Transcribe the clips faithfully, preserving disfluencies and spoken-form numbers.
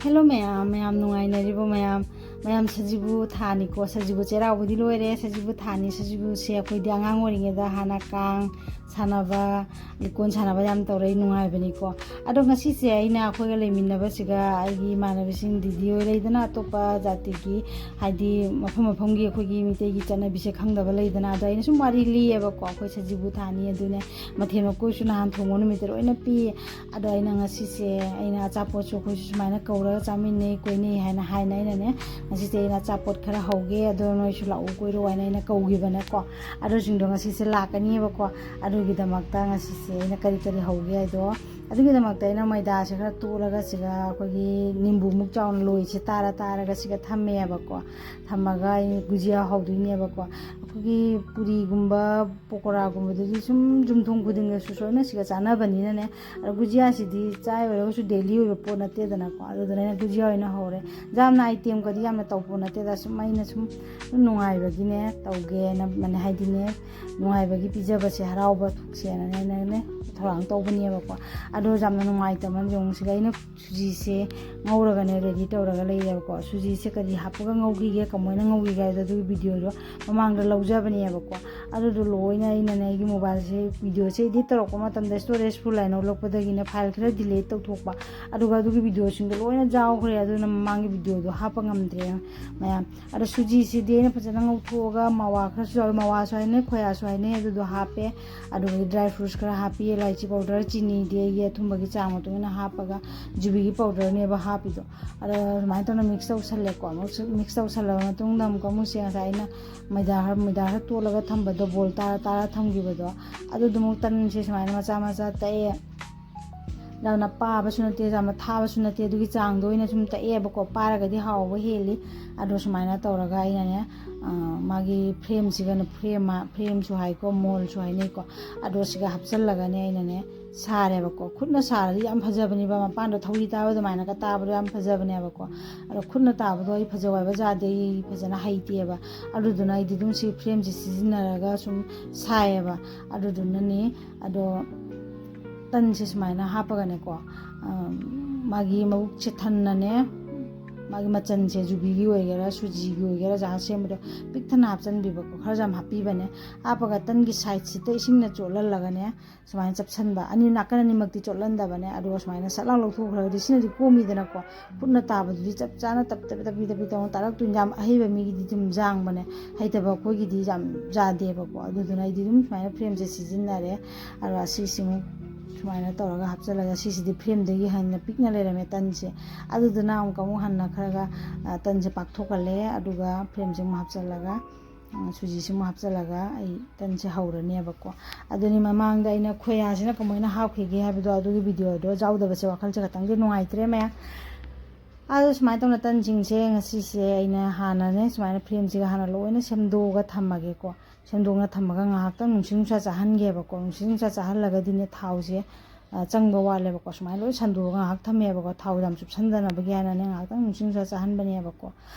Hello ꯃꯌꯥꯝ, ꯃꯌꯥꯝ ꯅꯨꯡꯉꯥꯏꯅꯔꯤꯕꯣ ꯃꯌꯥꯝ? ꯃꯌꯥꯝ ꯁꯖꯤꯕꯨ ꯊꯥꯅꯤꯀꯣ, ꯁꯖꯤꯕꯨ ꯆꯩꯔꯥꯎꯕꯗꯤ ꯂꯣꯏꯔꯦ꯫ ꯁꯖꯤꯕꯨ ꯊꯥꯅꯤ, ꯁꯖꯤꯕꯨꯁꯦ ꯑꯩꯈꯣꯏꯗꯤ ꯑꯉꯥꯡ ꯑꯣꯏꯔꯤꯉꯩꯗ ꯍꯥꯟꯅ ꯀꯥꯡ ꯁꯥꯟꯅꯕ, ꯂꯤꯀꯣꯟ ꯁꯥꯟꯅꯕ ꯌꯥꯝ ꯇꯧꯔꯛꯏ, ꯅꯨꯡꯉꯥꯏꯕꯅꯤꯀꯣ꯫ ꯑꯗꯣ ꯉꯁꯤꯁꯦ ꯑꯩꯅ ꯑꯩꯈꯣꯏꯒ ꯂꯩꯃꯤꯟꯅꯕꯁꯤꯒ ꯑꯩꯒꯤ ꯏꯃꯥꯟꯅꯕꯤꯁꯤꯡ ꯗꯤꯗꯤ ꯍꯣꯏ ꯂꯩꯗꯅ, ꯑꯇꯣꯞꯄ ꯖꯥꯇꯤꯒꯤ, ꯍꯥꯏꯗꯤ ꯃꯐꯝ ꯃꯐꯝꯒꯤ ꯑꯩꯈꯣꯏꯒꯤ ꯃꯤꯇꯩꯒꯤ ꯆꯠꯅꯕꯤꯁꯦ ꯈꯪꯗꯕ ꯂꯩꯗꯅ, ꯑꯗꯣ ꯑꯩꯅ ꯁꯨꯝ ꯋꯥꯔꯤ ꯂꯤꯌꯦꯕꯀꯣ꯫ ꯑꯩꯈꯣꯏ ꯁꯖꯤꯕꯨ ꯊꯥꯅꯤ ꯑꯗꯨꯅꯦ, ꯃꯊꯦꯜ ꯃꯀꯣꯏꯁꯨ ꯅꯍꯥꯟ ꯊꯣꯡꯕ ꯅꯨꯃꯤꯠꯇ ꯂꯣꯏꯅ ꯄꯤ꯫ ꯑꯗꯣ ꯑꯩꯅ ꯉꯁꯤꯁꯦ, ꯑꯩꯅ ꯑꯆꯥꯄꯣꯠꯁꯨ ꯑꯩꯈꯣꯏꯁꯨ ꯁꯨꯃꯥꯏꯅ ꯀꯧꯔꯒ ꯆꯥꯃꯤꯟꯅꯩ ꯀꯣꯏꯅꯩ ꯍꯥꯏꯅ ꯍꯥꯏꯅ ꯑꯩꯅꯅꯦ, ꯉꯁꯤꯁꯦ ꯑꯩꯅ ꯑꯆꯥꯄꯣꯠ ꯈꯔ ꯍꯧꯒꯦ, ꯑꯗꯣ ꯅꯣꯏꯁꯨ ꯂꯥꯛꯎ ꯀꯣꯏꯔꯣ ꯍꯥꯏꯅ ꯑꯩꯅ ꯀꯧꯈꯤꯕꯅꯦꯀꯣ꯫ ꯑꯗꯨꯁꯤꯡꯗꯣ ꯉꯁꯤꯁꯦ ꯂꯥꯛꯀꯅꯤꯕꯀꯣ꯫ ꯑꯗꯨꯒꯤꯗꯃꯛꯇ ꯉꯁꯤꯁꯦ ꯑꯩꯅ ꯀꯔꯤ ꯀꯔꯤ ꯍꯧꯒꯦ ꯍꯥꯏꯗꯣ, ꯑꯗꯨꯒꯤꯗꯃꯛꯇ ꯑꯩꯅ ꯃꯣꯏꯗꯥꯁꯦ ꯈꯔ ꯇꯣꯠꯂꯒ ꯁꯤꯒ ꯑꯩꯈꯣꯏꯒꯤ ꯅꯤꯝꯕꯨꯃꯨꯛ ꯆꯥꯎꯅ ꯂꯣꯏꯁꯦ ꯇꯥꯔ ꯇꯥꯔꯒ ꯁꯤꯒ ꯊꯝꯃꯦꯕꯀꯣ꯫ ꯊꯝꯃꯒ ꯑꯩ ꯒꯨꯖꯤꯌꯥ ꯍꯧꯗꯣꯏꯅꯦꯕꯀꯣ꯫ ꯑꯩꯈꯣꯏꯒꯤ ꯄꯨꯔꯤꯒꯨꯝꯕ ꯄꯀꯣꯔꯥꯒꯨꯝꯕꯗꯨꯗꯤ ꯁꯨꯝ ꯌꯨꯝꯊꯣꯡ ꯈꯨꯗꯤꯡꯗꯁꯨ ꯁꯣꯏꯅ ꯁꯤꯒ ꯆꯥꯅꯕꯅꯤꯅꯅꯦ꯫ ꯑꯗꯣ ꯒꯨꯖꯤꯌꯥꯁꯤꯗꯤ ꯆꯥꯏ ꯑꯣꯏꯔꯒꯁꯨ ꯗꯦꯂꯤ ꯑꯣꯏꯕ ꯄꯣꯠ ꯅꯠꯇꯦꯗꯅꯀꯣ꯫ ꯑꯗꯨꯗꯨꯅ ꯑꯩꯅ ꯒꯨꯖꯤꯌꯥ ꯑꯣꯏꯅ ꯍꯧꯔꯦ꯫ ꯌꯥꯝꯅ ꯑꯥꯏꯇꯦꯝꯒꯗꯤ ꯌꯥꯝꯅ ꯇꯧꯕ ꯅꯠꯇꯦꯗ, ꯁꯨꯝ ꯑꯩꯅ ꯁꯨꯝ ꯅꯨꯡꯉꯥꯏꯕꯒꯤꯅꯦ ꯇꯧꯒꯦꯅ, ꯃꯥꯅꯦ, ꯍꯥꯏꯗꯤꯅꯦ, ꯅꯨꯡꯉꯥꯏꯕꯒꯤ ꯄꯤꯖꯕꯁꯦ ꯍꯔꯥꯎꯕ ꯊꯣꯛꯁꯦꯅꯅꯦ ꯑꯩꯅꯅꯦ ꯊꯧꯔꯥꯡ ꯇꯧꯕꯅꯦꯕꯀꯣ꯫ ꯑꯗꯣ ꯌꯥꯝꯅ ꯅꯨꯡꯉꯥꯏꯇꯕ ꯑꯃꯅ ꯌꯦꯡꯉꯨ, ꯁꯤꯗ ꯑꯩꯅ ꯁꯨꯖꯤꯁꯦ ꯉꯧꯔꯒꯅꯦ ꯔꯦꯗꯤ ꯇꯧꯔꯒ ꯂꯩꯔꯦꯕꯀꯣ꯫ ꯁꯨꯖꯤꯁꯦ ꯀꯔꯤ ꯍꯥꯞꯄꯒ ꯉꯧꯈꯤꯒꯦ, ꯀꯃꯥꯏꯅ ꯉꯧꯈꯤꯒꯦ ꯍꯥꯏꯗꯣ ꯑꯗꯨꯒꯤ ꯚꯤꯗꯤꯑꯣꯗꯣ ꯃꯃꯥꯡꯗ ꯂꯧꯖꯕꯅꯦꯕꯀꯣ꯫ ꯑꯗꯨꯗꯣ ꯂꯣꯏꯅ ꯑꯩꯅꯅꯦ ꯑꯩꯒꯤ ꯃꯣꯕꯥꯏꯜꯁꯦ ꯚꯤꯗꯤꯑꯣꯁꯦ ꯏꯗꯤꯠ ꯇꯧꯔꯛꯄ ꯃꯇꯝꯗ ꯁ꯭ꯇꯣꯔꯦꯖ ꯐꯨꯜ ꯍꯥꯏꯅ ꯎꯠꯂꯛꯄꯗꯒꯤꯅꯦ ꯐꯥꯏꯜ ꯈꯔ ꯗꯤꯂꯤꯠ ꯇꯧꯊꯣꯛꯄ, ꯑꯗꯨꯒ ꯑꯗꯨꯒꯤ ꯚꯤꯗꯤꯑꯣꯁꯤꯡꯗꯣ ꯂꯣꯏꯅ ꯌꯥꯎꯈ꯭ꯔꯦ꯫ ꯑꯗꯨꯅ ꯃꯃꯥꯡꯒꯤ ꯚꯤꯗꯤꯑꯣꯗꯣ ꯍꯥꯞꯄ ꯉꯝꯗ꯭ꯔꯦ ꯃꯌꯥꯝ꯫ ꯑꯗꯣ ꯁꯨꯖꯤꯁꯤꯗꯤ ꯑꯩꯅ ꯐꯖꯅ ꯉꯧꯊꯣꯛꯑꯒ ꯃꯋꯥ ꯈꯔꯁꯨ ꯌꯥꯎꯋꯦ, ꯃꯋꯥꯁꯨ ꯍꯥꯏꯅꯩ, ꯈꯣꯌꯥꯁꯨ ꯍꯥꯏꯅꯩ, ꯑꯗꯨꯗꯣ ꯍꯥꯞꯄꯦ꯫ ꯑꯗꯨꯒ ꯗ꯭ꯔꯥꯏ ꯐ꯭ꯔꯨꯠꯁ ꯈꯔ ꯍꯥꯞꯄꯤ, ꯏꯂꯥꯏꯆꯤ ꯄꯥꯎꯗꯔ, ꯆꯤꯅꯤꯗꯤ ꯑꯩꯒꯤ ꯑꯊꯨꯝꯕꯒꯤ ꯆꯥꯡ ꯃꯇꯨꯡ ꯏꯟꯅ ꯍꯥꯞꯄꯒ ꯖꯨꯕꯤꯒꯤ ꯄꯥꯎꯗꯔꯅꯦꯕ ꯍꯥꯞꯄꯤꯗꯣ꯫ ꯑꯗꯣ ꯑꯗꯨꯃꯥꯏꯅ ꯇꯧꯅ ꯃꯤꯛꯁ ꯇꯧꯁꯜꯂꯦꯀꯣ꯫ ꯑꯃꯨꯛ ꯃꯤꯛꯁ ꯇꯧꯁꯜꯂꯕ ꯃꯇꯨꯡꯗ ꯑꯃꯨꯛꯀ ꯑꯃꯨꯛꯁꯦ ꯉꯁꯥꯏ ꯑꯩꯅ ꯃꯩꯗꯥ ꯈꯔ, ꯃꯩꯗꯥ ꯈꯔ ꯇꯣꯠꯂꯒ ꯊꯝꯕꯗꯣ, ꯕꯣꯜ ꯇꯥꯔ ꯇꯥꯔ ꯊꯝꯈꯤꯕꯗꯣ, ꯑꯗꯨꯗꯨ ꯑꯃꯨꯛ ꯇꯟꯁꯦ ꯁꯨꯃꯥꯏꯅ ꯃꯆꯥ ꯃꯆꯥ ꯇꯛꯑꯦ꯫ ꯌꯥꯝꯅ ꯄꯥꯕꯁꯨ ꯅꯠꯇꯦ, ꯌꯥꯝꯅ ꯊꯥꯕꯁꯨ ꯅꯠꯇꯦ, ꯑꯗꯨꯒꯤ ꯆꯥꯡꯗꯣ ꯑꯣꯏꯅ ꯁꯨꯝ ꯇꯛꯑꯦꯕꯀꯣ꯫ ꯄꯥꯔꯒꯗꯤ ꯍꯥꯎꯕ ꯍꯦꯜꯂꯤ꯫ ꯑꯗꯣ ꯁꯨꯃꯥꯏꯅ ꯇꯧꯔꯒ ꯑꯩꯅꯅꯦ, ꯑ, ꯃꯥꯒꯤ ꯐ꯭ꯔꯦꯝꯁꯤꯒꯅ ꯐ꯭ꯔꯦꯝ, ꯐ꯭ꯔꯦꯝꯁꯨ ꯍꯥꯏꯀꯣ, ꯃꯣꯜꯁꯨ ꯍꯥꯏꯅꯩꯀꯣ꯫ ꯑꯗꯣ ꯁꯤꯒ ꯍꯥꯞꯆꯜꯂꯒꯅꯦ ꯑꯩꯅꯅꯦ ꯁꯥꯔꯦꯕꯀꯣ꯫ ꯈꯨꯠꯅ ꯁꯥꯔꯗꯤ ꯌꯥꯝ ꯐꯖꯕꯅꯦꯕ, ꯃꯄꯥꯟꯗꯣ ꯊꯧꯔꯤ ꯇꯥꯕ ꯑꯗꯨꯃꯥꯏꯅꯒ ꯇꯥꯕꯗꯣ ꯌꯥꯝ ꯐꯖꯕꯅꯦꯕꯀꯣ꯫ ꯑꯗꯣ ꯈꯨꯠꯅ ꯇꯥꯕꯗꯣ ꯑꯩ ꯐꯖꯧ ꯍꯥꯏꯕ ꯌꯥꯗꯦ, ꯑꯩ ꯐꯖꯅ ꯍꯩꯇꯦꯕ꯫ ꯑꯗꯨꯗꯨꯅ ꯑꯩꯗꯤ ꯑꯗꯨꯝ ꯁꯤ ꯐ꯭ꯔꯦꯝꯁꯦ ꯁꯤꯖꯤꯟꯅꯔꯒ ꯁꯨꯝ ꯁꯥꯏꯌꯦꯕ꯫ ꯑꯗꯨꯗꯨꯅꯅꯦ꯫ ꯑꯗꯣ ꯇꯟꯁꯦ ꯁꯨꯃꯥꯏꯅ ꯍꯥꯞꯄꯒꯅꯦꯀꯣ, ꯃꯥꯒꯤ ꯃꯕꯨꯛꯁꯦ ꯊꯟꯅꯅꯦ, ꯃꯥꯒꯤ ꯃꯆꯜꯁꯦ ꯖꯨꯕꯤꯒꯤ ꯑꯣꯏꯒꯦꯔꯥ ꯁꯨꯖꯤꯒꯤ ꯑꯣꯏꯒꯦꯔꯥ ꯖꯥꯔ ꯁꯦꯝꯕꯗꯣ ꯄꯤꯛ ꯊꯟꯅ ꯍꯥꯞꯆꯤꯟꯕꯤꯕꯀꯣ꯫ ꯈꯔꯁꯨ ꯌꯥꯝ ꯍꯥꯞꯄꯤꯕꯅꯦ꯫ ꯍꯥꯞꯄꯒ ꯇꯟꯒꯤ ꯁꯥꯏꯠꯁꯤꯗ ꯏꯁꯤꯡꯅ ꯆꯣꯠꯍꯜꯂꯒꯅꯦ, ꯁꯨꯃꯥꯏꯅ ꯆꯞꯁꯤꯟꯕ, ꯑꯅꯤ, ꯅꯥꯀꯟ ꯑꯅꯤꯃꯛꯇꯤ ꯆꯣꯠꯍꯟꯗꯕꯅꯦ꯫ ꯑꯗꯨꯒ ꯁꯨꯃꯥꯏꯅ ꯁꯠ ꯂꯥꯎ ꯂꯧꯊꯣꯛꯈ꯭ꯔꯒꯗꯤ ꯁꯤꯅꯗꯤ ꯀꯣꯝꯃꯤꯗꯅꯀꯣ꯫ ꯈꯨꯠꯅ ꯇꯥꯕꯗꯨꯗꯤ ꯆꯞ ꯆꯥꯅ ꯇꯞ ꯇꯞ ꯇꯞꯄꯤ ꯇꯞꯄꯤ ꯇꯧꯅ ꯇꯥꯔꯛꯇꯣꯏꯅꯤ꯫ ꯌꯥꯝ ꯑꯍꯩꯕ ꯃꯤꯒꯤꯗꯤ ꯑꯗꯨꯝ ꯌꯥꯡꯕꯅꯦ, ꯍꯩꯇꯕ ꯑꯩꯈꯣꯏꯒꯤꯗꯤ ꯌꯥꯝ ꯌꯥꯗꯦꯕꯀꯣ꯫ ꯑꯗꯨꯗꯨꯅ ꯑꯩꯗꯤ ꯑꯗꯨꯝ ꯁꯨꯃꯥꯏꯅ ꯐ꯭ꯔꯦꯝꯁꯦ ꯁꯤꯖꯤꯟꯅꯔꯦ꯫ ꯑꯗꯨꯒ ꯑꯁꯤꯁꯤꯃꯨꯛ ꯁꯨꯃꯥꯏꯅ ꯇꯧꯔꯒ ꯍꯥꯞꯆꯤꯜꯂꯒ, ꯁꯤꯁꯤꯗꯤ ꯐ꯭ꯔꯦꯝꯗꯒꯤ ꯍꯦꯟꯅ ꯄꯤꯛꯅ ꯂꯩꯔꯝꯃꯦ ꯇꯟꯁꯦ꯫ ꯑꯗꯨꯗꯨꯅ ꯑꯃꯨꯛꯀ ꯑꯃꯨꯛ ꯍꯟꯅ ꯈꯔꯒ, ꯑ, ꯇꯟꯁꯦ ꯄꯥꯛꯊꯣꯛꯍꯜꯂꯦ꯫ ꯑꯗꯨꯒ ꯐ꯭ꯔꯦꯝꯁꯦ ꯑꯃꯨꯛ ꯍꯥꯞꯆꯤꯜꯂꯒ, ꯑ, ꯁꯨꯖꯤꯁꯦ ꯑꯃꯨꯛ ꯍꯥꯞꯆꯤꯜꯂꯒ ꯑꯩ ꯇꯟꯁꯦ ꯍꯧꯔꯅꯦꯕꯀꯣ꯫ ꯑꯗꯨꯅꯤ ꯃꯃꯥꯡꯗ ꯑꯩꯅ ꯈꯣꯌꯥꯁꯤꯅ ꯀꯃꯥꯏꯅ ꯍꯥꯞꯈꯤꯒꯦ ꯍꯥꯏꯕꯗꯣ, ꯑꯗꯨꯒꯤ ꯚꯤꯗꯤꯑꯣꯗꯣ ꯌꯥꯎꯗꯕꯁꯦ ꯋꯥꯈꯜꯁꯦ ꯈꯇꯪꯗꯤ ꯅꯨꯡꯉꯥꯏꯇ꯭ꯔꯦ ꯃꯌꯥꯝ꯫ ꯑꯗꯣ ꯁꯨꯃꯥꯏꯅ ꯇꯧꯅ ꯇꯟꯁꯤꯡꯁꯦ ꯉꯁꯤꯁꯦ ꯑꯩꯅ ꯍꯥꯟꯅꯅꯦ ꯁꯨꯃꯥꯏꯅ ꯐ꯭ꯔꯦꯝꯁꯤꯒ ꯍꯥꯟꯅ ꯂꯣꯏꯅ ꯁꯦꯝꯗꯣꯛꯑꯒ ꯊꯝꯃꯒꯦꯀꯣ꯫ ꯁꯦꯝꯗꯣꯛꯅ ꯊꯝꯃꯒ ꯉꯥꯏꯍꯥꯛꯇꯪ ꯅꯨꯡꯁꯤꯠ ꯅꯨꯡꯁꯥ ꯆꯥꯍꯟꯒꯦꯕꯀꯣ꯫ ꯅꯨꯡꯁꯤꯠ ꯅꯨꯡꯁꯥ ꯆꯥꯍꯜꯂꯒꯗꯤꯅꯦ ꯊꯥꯎꯁꯦ, ꯑ, ꯆꯪꯕ ꯋꯥꯠꯂꯦꯕꯀꯣ꯫ ꯁꯨꯃꯥꯏꯅ ꯂꯣꯏ ꯁꯟꯗꯣꯛꯑꯒ ꯉꯥꯏꯍꯥꯛ ꯊꯝꯃꯦꯕꯀꯣ, ꯊꯥꯎ ꯌꯥꯝ ꯆꯨꯞꯁꯟꯗꯅꯕꯒꯤ ꯍꯥꯏꯅꯅꯦ ꯉꯥꯏꯍꯥꯛꯇꯪ ꯅꯨꯡꯁꯤꯠ ꯅꯨꯡꯁꯥ ꯆꯥꯍꯟꯕꯅꯦꯕꯀꯣ꯫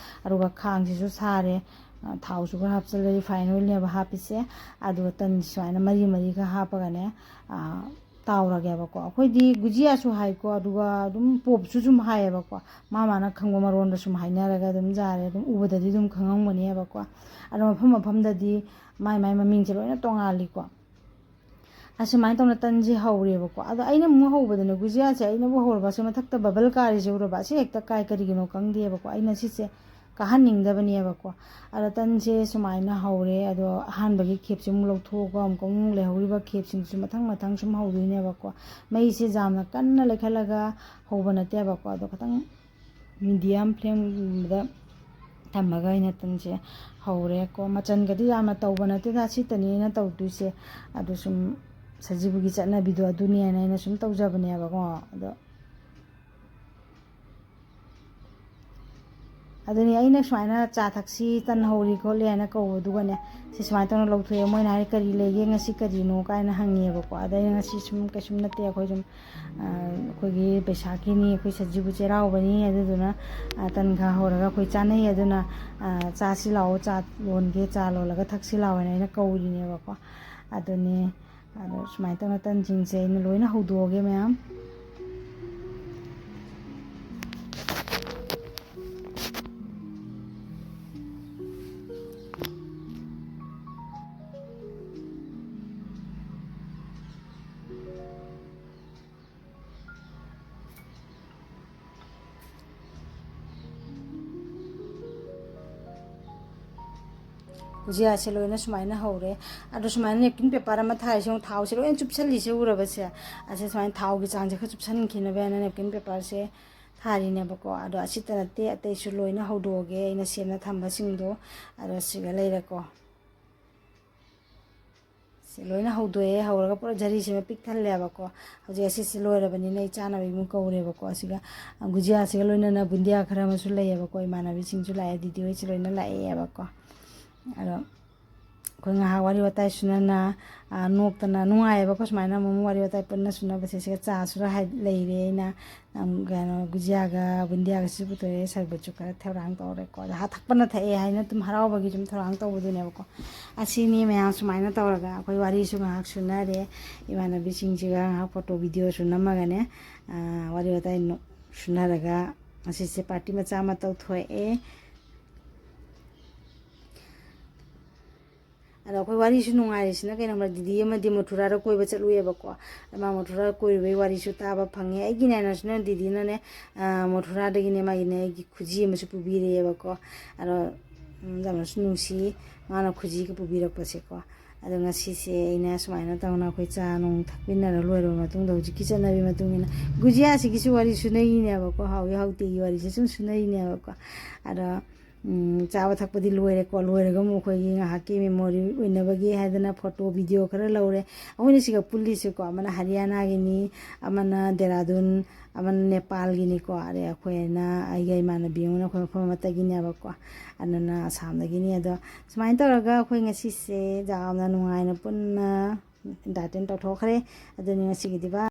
ꯑꯗꯨꯒ ꯈꯥꯡꯁꯤꯁꯨ ꯁꯥꯔꯦ, ꯑ, ꯊꯥꯎꯁꯨ ꯈꯔ ꯍꯥꯞꯆꯤꯜꯂꯦ, ꯔꯤꯐꯥꯏꯟ ꯑꯣꯏꯜꯅꯦꯕ ꯍꯥꯞꯄꯤꯁꯦ꯫ ꯑꯗꯨꯒ ꯇꯟꯁꯤ ꯁꯨꯃꯥꯏꯅ ꯃꯔꯤ ꯃꯔꯤꯒ ꯍꯥꯞꯄꯒꯅꯦ, ꯑ, ꯇꯥꯎꯔꯒꯦꯕꯀꯣ꯫ ꯑꯩꯈꯣꯏꯗꯤ ꯒꯨꯖꯤꯌꯥꯁꯨ ꯍꯥꯏꯀꯣ, ꯑꯗꯨꯒ ꯑꯗꯨꯝ ꯄꯣꯞꯁꯨ ꯁꯨꯝ ꯍꯥꯏꯌꯦꯕꯀꯣ꯫ ꯃꯥ ꯃꯥꯅ ꯈꯪꯕ ꯃꯔꯣꯟꯗ ꯁꯨꯝ ꯍꯥꯏꯅꯔꯒ ꯑꯗꯨꯝ ꯌꯥꯔꯦ, ꯑꯗꯨꯝ ꯎꯕꯗꯗꯤ ꯑꯗꯨꯝ ꯈꯪꯉꯝꯒꯅꯦꯕꯀꯣ꯫ ꯑꯗꯣ ꯃꯐꯝ ꯃꯐꯝꯗꯗꯤ ꯃꯥꯏ ꯃꯥꯏ ꯃꯃꯤꯡꯁꯦ ꯂꯣꯏꯅ ꯇꯣꯡꯉꯥꯜꯂꯤꯀꯣ꯫ ꯑꯁꯨꯃꯥꯏꯅ ꯇꯧꯅ ꯇꯟꯁꯦ ꯍꯧꯔꯦꯕꯀꯣ꯫ ꯑꯗꯣ ꯑꯩꯅ ꯑꯃꯨꯛ ꯍꯧꯕꯗꯅꯦ, ꯒꯨꯖꯤꯌꯥꯁꯦ ꯑꯩꯅꯕꯨ ꯍꯧꯔꯕ, ꯑꯁꯤ ꯃꯊꯛꯇ ꯕꯕꯜ ꯀꯥꯔꯤꯁꯦ ꯎꯔꯕ? ꯑꯁꯤ ꯍꯦꯛꯇ ꯀꯥꯏ, ꯀꯔꯤꯒꯤꯅꯣ ꯈꯪꯗꯦꯕꯀꯣ꯫ ꯑꯩꯅ ꯁꯤꯁꯦ ꯀꯥꯍꯟꯅꯤꯡꯗꯕꯅꯦꯕꯀꯣ꯫ ꯑꯗꯣ ꯇꯟꯁꯦ ꯁꯨꯃꯥꯏꯅ ꯍꯧꯔꯦ꯫ ꯑꯗꯣ ꯑꯍꯥꯟꯕꯒꯤ ꯈꯦꯞꯁꯦ ꯑꯃꯨꯛ ꯂꯧꯊꯣꯛꯑꯒ ꯑꯃꯨꯛꯀ ꯑꯃꯨꯛ ꯂꯩꯍꯧꯔꯤꯕ ꯈꯦꯞꯁꯤꯡꯁꯨ ꯃꯊꯪ ꯃꯊꯪ ꯁꯨꯝ ꯍꯧꯗꯣꯏꯅꯦꯕꯀꯣ꯫ ꯃꯩꯁꯦ ꯌꯥꯝꯅ ꯀꯟꯅ ꯂꯩꯈꯠꯂꯒ ꯍꯧꯕ ꯅꯠꯇꯦꯕꯀꯣ꯫ ꯑꯗꯣ ꯈꯤꯇꯪ ꯃꯤꯗꯤꯌꯝ ꯐ꯭ꯂꯦꯝꯒꯨꯝꯕꯗ ꯊꯝꯃꯒ ꯑꯩꯅ ꯇꯟꯁꯦ ꯍꯧꯔꯦꯀꯣ꯫ ꯃꯆꯟꯒꯗꯤ ꯌꯥꯝꯅ ꯇꯧꯕ ꯅꯠꯇꯦꯗ, ꯁꯤꯇꯅꯤ ꯑꯩꯅ ꯇꯧꯗꯣꯏꯁꯦ꯫ ꯑꯗꯣ ꯁꯨꯝ ꯁꯖꯤꯕꯨꯒꯤ ꯆꯠꯅꯕꯤꯗꯣ ꯑꯗꯨꯅꯦꯅ ꯑꯩꯅ ꯁꯨꯝ ꯇꯧꯖꯕꯅꯦꯕꯀꯣ꯫ ꯑꯗꯣ ꯑꯗꯨꯅꯤ ꯑꯩꯅ ꯁꯨꯃꯥꯏꯅ ꯆꯥ ꯊꯛꯁꯤ, ꯇꯟ ꯍꯧꯔꯤ ꯈꯣꯠꯂꯤ ꯍꯥꯏꯅ ꯀꯧꯕꯗꯨꯒꯅꯦ, ꯁꯤ ꯁꯨꯃꯥꯏꯅ ꯇꯧꯅ ꯂꯧꯊꯣꯛꯑꯦ꯫ ꯃꯣꯏꯅ ꯍꯥꯏ, "ꯀꯔꯤ ꯂꯩꯒꯦ ꯉꯁꯤ, ꯀꯔꯤꯅꯣ?" ꯀꯥꯏꯅ ꯍꯪꯉꯦꯕꯀꯣ꯫ ꯑꯗ ꯑꯩꯅ, "ꯉꯁꯤ ꯁꯨꯝ ꯀꯩꯁꯨꯝ ꯅꯠꯇꯦ, ꯑꯩꯈꯣꯏ ꯁꯨꯝ, ꯑ, ꯑꯩꯈꯣꯏꯒꯤ ꯕꯩꯁꯥꯈꯤꯅꯤ, ꯑꯩꯈꯣꯏ ꯁꯖꯤꯕꯨ ꯆꯩꯔꯥꯎꯕꯅꯤ, ꯑꯗꯨꯗꯨꯅ, ꯑ, ꯇꯟ ꯈꯔ ꯍꯧꯔꯒ ꯑꯩꯈꯣꯏ ꯆꯥꯅꯩ, ꯑꯗꯨꯅ, ꯑ, ꯆꯥꯁꯤ ꯂꯥꯛꯑꯣ, ꯆꯥ ꯂꯣꯟꯒꯦ, ꯆꯥ ꯂꯣꯜꯂꯒ ꯊꯛꯁꯤ ꯂꯥꯛꯑꯣ" ꯍꯥꯏꯅ ꯑꯩꯅ ꯀꯧꯔꯤꯅꯦꯕꯀꯣ꯫ ꯑꯗꯨꯅꯤ꯫ ꯑꯗꯣ ꯁꯨꯃꯥꯏꯅ ꯇꯧꯅ ꯇꯟꯁꯤꯡꯁꯦ ꯑꯩꯅ ꯂꯣꯏꯅ ꯍꯧꯗꯣꯛꯑꯒꯦ ꯃꯌꯥꯝ꯫ ꯕꯨꯖꯤꯌꯥꯁꯦ ꯂꯣꯏꯅ ꯁꯨꯃꯥꯏꯅ ꯍꯧꯔꯦ꯫ ꯑꯗꯣ ꯁꯨꯃꯥꯏꯅ napkin paper ꯑꯃ ꯊꯥꯔꯤꯁꯦ, ꯌꯦꯡꯉꯨ, ꯊꯥꯎꯁꯦ ꯂꯣꯏꯅ ꯆꯨꯞꯁꯜꯂꯤꯁꯦ ꯎꯔꯕꯁꯦ? ꯑꯁꯤ ꯁꯨꯃꯥꯏꯅ ꯊꯥꯎꯒꯤ ꯆꯥꯡꯁꯦ ꯈꯔ ꯆꯨꯞꯁꯟꯈꯤꯅꯕ ꯍꯥꯏꯅ napkin paperꯁꯦ ꯊꯥꯔꯤꯅꯦꯕꯀꯣ꯫ ꯑꯗꯣ ꯑꯁꯤꯇ ꯅꯠꯇꯦ, ꯑꯇꯩꯁꯨ ꯂꯣꯏꯅ ꯍꯧꯗꯣꯛꯑꯒꯦ ꯑꯩꯅ ꯁꯦꯝꯅ ꯊꯝꯕꯁꯤꯡꯗꯣ꯫ ꯑꯗꯣ ꯁꯤꯒ ꯂꯩꯔꯦꯀꯣ꯫ ꯁꯤ ꯂꯣꯏꯅ ꯍꯧꯗꯣꯛꯑꯦ꯫ ꯍꯧꯔꯒ ꯄꯨꯔꯥ ꯖꯔꯤꯁꯤꯃ ꯄꯤꯛ ꯊꯜꯂꯦꯕꯀꯣ꯫ ꯍꯧꯖꯤꯛ ꯑꯁꯤꯁꯦ ꯂꯣꯏꯔꯕꯅꯤꯅ ꯑꯩ ꯆꯥꯅꯕ ꯏꯃꯨꯡ ꯀꯧꯔꯦꯕꯀꯣ꯫ ꯑꯁꯤꯒ ꯒꯨꯖꯤꯌꯥꯁꯤꯒ ꯂꯣꯏꯅꯅ ꯕꯨꯟꯗꯤꯌꯥ ꯈꯔ ꯑꯃꯁꯨ ꯂꯩꯌꯦꯕꯀꯣ꯫ ꯏꯃꯥꯟꯅꯕꯤꯁꯤꯡꯁꯨ ꯂꯥꯛꯑꯦ, ꯗꯤꯗꯤ ꯍꯣꯏꯁꯨ ꯂꯣꯏꯅ ꯂꯥꯛꯑꯦꯕꯀꯣ꯫ ꯑꯗꯣ ꯑꯩꯈꯣꯏ ꯉꯥꯏꯍꯥꯛ ꯋꯥꯔꯤ ꯋꯥꯇꯥꯏ ꯁꯨꯅꯅ, ꯑ, ꯅꯣꯛꯇꯅ ꯅꯨꯡꯉꯥꯏꯌꯦꯕꯀꯣ꯫ ꯁꯨꯃꯥꯏꯅ ꯑꯃꯨꯛ ꯋꯥꯔꯤ ꯋꯥꯇꯥꯏ ꯄꯨꯟꯅ ꯁꯨꯅꯕꯁꯦ꯫ ꯁꯤꯒ ꯆꯥꯁꯨ ꯂꯩꯔꯦ꯫ ꯑꯩꯅ, ꯑꯝ, ꯀꯩꯅꯣ, ꯒꯨꯖꯤꯌꯥꯒ ꯕꯨꯟꯗꯤꯌꯥꯒꯁꯨ ꯄꯨꯊꯣꯛꯑꯦ, ꯁꯔꯕꯠꯁꯨ ꯈꯔ ꯊꯧꯔꯥꯡ ꯇꯧꯔꯦꯀꯣ꯫ ꯑꯗ ꯍꯥ ꯊꯛꯄꯅ ꯊꯛꯑꯦ ꯍꯥꯏꯅ ꯑꯗꯨꯝ ꯍꯔꯥꯎꯕꯒꯤ ꯁꯨꯝ ꯊꯧꯔꯥꯡ ꯇꯧꯕꯗꯨꯅꯦꯕꯀꯣ꯫ ꯑꯁꯤꯅꯤ ꯃꯌꯥꯝ꯫ ꯁꯨꯃꯥꯏꯅ ꯇꯧꯔꯒ ꯑꯩꯈꯣꯏ ꯋꯥꯔꯤꯁꯨ ꯉꯥꯏꯍꯥꯛ ꯁꯨꯅꯔꯦ꯫ ꯏꯃꯥꯟꯅꯕꯤꯁꯤꯡꯁꯤꯒ ꯉꯥꯏꯍꯥꯛ photo videoꯁꯨ ꯅꯝꯃꯒꯅꯦ, ꯑ, ꯋꯥꯔꯤ ꯋꯥꯇꯥꯏ ꯅꯣ-, ꯁꯨꯅꯔꯒ ꯉꯁꯤꯁꯦ party ꯃꯆꯥ ꯑꯃ ꯇꯧꯊꯣꯛꯑꯦ꯫ ꯑꯗꯣ ꯑꯩꯈꯣꯏ ꯋꯥꯔꯤꯁꯨ ꯅꯨꯡꯉꯥꯏꯔꯤꯁꯤꯅ ꯀꯩꯅꯣ ꯈꯪꯕ꯭ꯔꯥ, ꯗꯤꯗꯤ ꯑꯃꯗꯤ ꯃꯊꯨꯔꯥꯗ ꯀꯣꯏꯕ ꯆꯠꯂꯨꯏꯌꯦꯕꯀꯣ꯫ ꯃꯥ ꯃꯊꯨꯔꯥ ꯀꯣꯏꯔꯨꯕꯩ ꯋꯥꯔꯤꯁꯨ ꯇꯥꯕ ꯐꯪꯉꯦ꯫ ꯑꯩꯒꯤꯅꯦ ꯅꯦꯁꯅꯦꯜ ꯗꯤꯗꯤꯅꯅꯦ, ꯑ, ꯃꯊꯨꯔꯥꯗꯒꯤꯅꯦ ꯃꯥꯒꯤꯅꯦ ꯑꯩꯒꯤ ꯈꯨꯖꯤ ꯑꯃꯁꯨ ꯄꯨꯕꯤꯔꯛꯑꯦꯕꯀꯣ꯫ ꯑꯗꯣ, ꯎꯝ, ꯌꯥꯝꯅꯁꯨ ꯅꯨꯡꯁꯤ ꯃꯥꯅ ꯈꯨꯖꯤꯒ ꯄꯨꯕꯤꯔꯛꯄꯁꯦꯀꯣ꯫ ꯑꯗꯣ ꯉꯁꯤꯁꯦ ꯑꯩꯅ ꯁꯨꯃꯥꯏꯅ ꯇꯧꯅ ꯑꯩꯈꯣꯏ ꯆꯥ ꯅꯨꯡ ꯊꯛꯃꯤꯟꯅꯔ ꯂꯣꯏꯔꯕ ꯃꯇꯨꯡꯗ, ꯍꯧꯖꯤꯛꯀꯤ ꯆꯠꯅꯕꯤ ꯃꯇꯨꯡ ꯏꯟꯅ ꯒꯨꯖꯤꯌꯥꯁꯤꯒꯤꯁꯨ ꯋꯥꯔꯤ ꯁꯨꯅꯩꯅꯦꯕꯀꯣ, ꯍꯥꯎꯏ ꯍꯥꯎꯇꯦꯒꯤ ꯋꯥꯔꯤꯁꯦ ꯁꯨꯝ ꯁꯨꯅꯩꯅꯦꯕꯀꯣ꯫ ꯑꯗꯣ ꯎꯝ, ꯆꯥꯕ ꯊꯛꯄꯗꯤ ꯂꯣꯏꯔꯦꯀꯣ꯫ ꯂꯣꯏꯔꯒ ꯑꯃꯨꯛ ꯑꯩꯈꯣꯏꯒꯤ ꯉꯥꯏꯍꯥꯛꯀꯤ memory ꯑꯣꯏꯅꯕꯒꯤ ꯍꯥꯏꯗꯅ photo video ꯈꯔ ꯂꯧꯔꯦ꯫ ꯑꯩꯈꯣꯏꯅ ꯁꯤꯒ ꯄꯨꯜꯂꯤꯁꯦꯀꯣ, ꯑꯃꯅ ꯍꯔꯤꯌꯥꯅꯥꯒꯤꯅꯤ, ꯑꯃꯅ ꯗꯦꯔꯥꯗꯨꯟ, ꯑꯃꯅ ꯅꯦꯄꯥꯜꯒꯤꯅꯤꯀꯣ꯫ ꯑꯗꯩ ꯑꯩꯈꯣꯏꯅ, ꯑꯩꯒ ꯏꯃꯥꯟꯅꯕꯤ ꯑꯃꯅ ꯑꯩꯈꯣꯏ ꯃꯐꯝ ꯑꯃꯠꯇꯒꯤꯅꯦꯕꯀꯣ, ꯑꯗꯨꯅ ꯑꯁꯥꯝꯗꯒꯤꯅꯤ꯫ ꯑꯗꯣ ꯁꯨꯃꯥꯏꯅ ꯇꯧꯔꯒ ꯑꯩꯈꯣꯏ ꯉꯁꯤꯁꯦ ꯌꯥꯝꯅ ꯅꯨꯡꯉꯥꯏꯅ ꯄꯨꯟꯅ entertain ꯇꯧꯊꯣꯛꯈ꯭ꯔꯦ꯫ ꯑꯗꯨꯅꯤ ꯉꯁꯤꯒꯤꯗꯤ bye꯫